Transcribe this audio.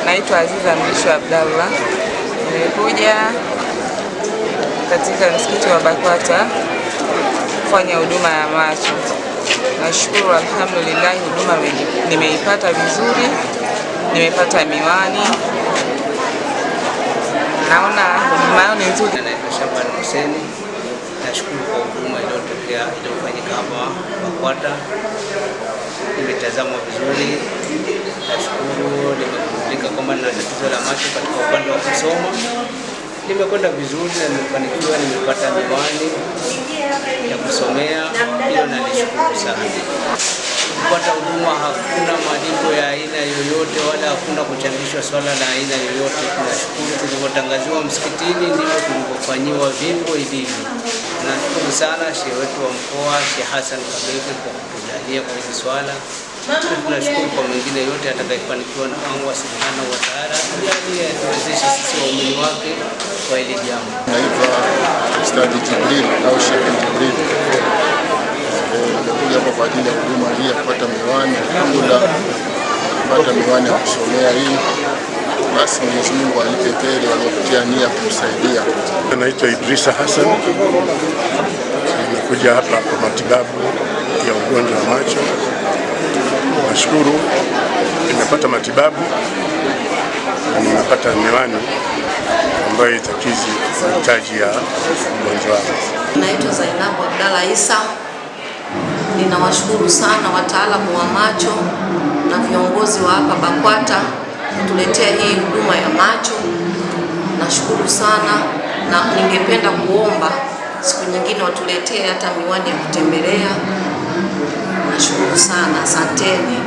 Naitwa Aziza Mrisho Abdallah, nimekuja katika msikiti wa BAKWATA kufanya huduma ya macho. Nashukuru, alhamdulillah, huduma nimeipata vizuri, nimepata miwani, naona huduma yao ni nzuri. Naitwa Shaban Hussein. Nashukuru kwa huduma iliyotokea iliyofanyika hapa BAKWATA, nimetazamwa vizuri, nashukuru. Nimegundulika kwamba nina tatizo la macho katika upande wa kusoma, nimekwenda vizuri na nimefanikiwa, nimepata miwani ya kusomea, hilo nalishukuru sana. Kupata huduma hakuna malipo ya aina yoyote wala hakuna kuchangishwa swala la aina yoyote. Tunashukuru tulivyotangaziwa msikitini ndivyo tulivyofanyiwa, vivyo ilivyo. Nashukuru sana shehe wetu wa mkoa Sheikh Hassan Kabeke kwa kutujalia kwa hili swala. Tunashukuru kwa mwingine yote atakayefanikiwa na Allah subhanahu wa ta'ala, tujalie atuwezeshe sisi waumini wake kwa hili jambo. Naitwa Ustadhi Jibril au Sheikh Jibril. Nimekuja hapa kwa ajili ya huduma hii ya kupata miwani. Alhamdulillah, kupata miwani ya kusomea hii. Basi Mwenyezi Mungu alipe kheri waliokutia nia kumsaidia. Naitwa Idrisa Hassan, nimekuja hapa kwa matibabu ya ugonjwa wa macho. Nashukuru nimepata matibabu na nimepata miwani ambayo itakizi mahitaji ya mgonjwa wangu. Naitwa Zainabu Abdalla Isa. Ninawashukuru sana wataalamu wa macho na viongozi wa hapa BAKWATA kutuletea hii huduma ya macho. Nashukuru sana na ningependa kuomba siku nyingine watuletee hata miwani ya kutembelea. Nashukuru sana, asanteni.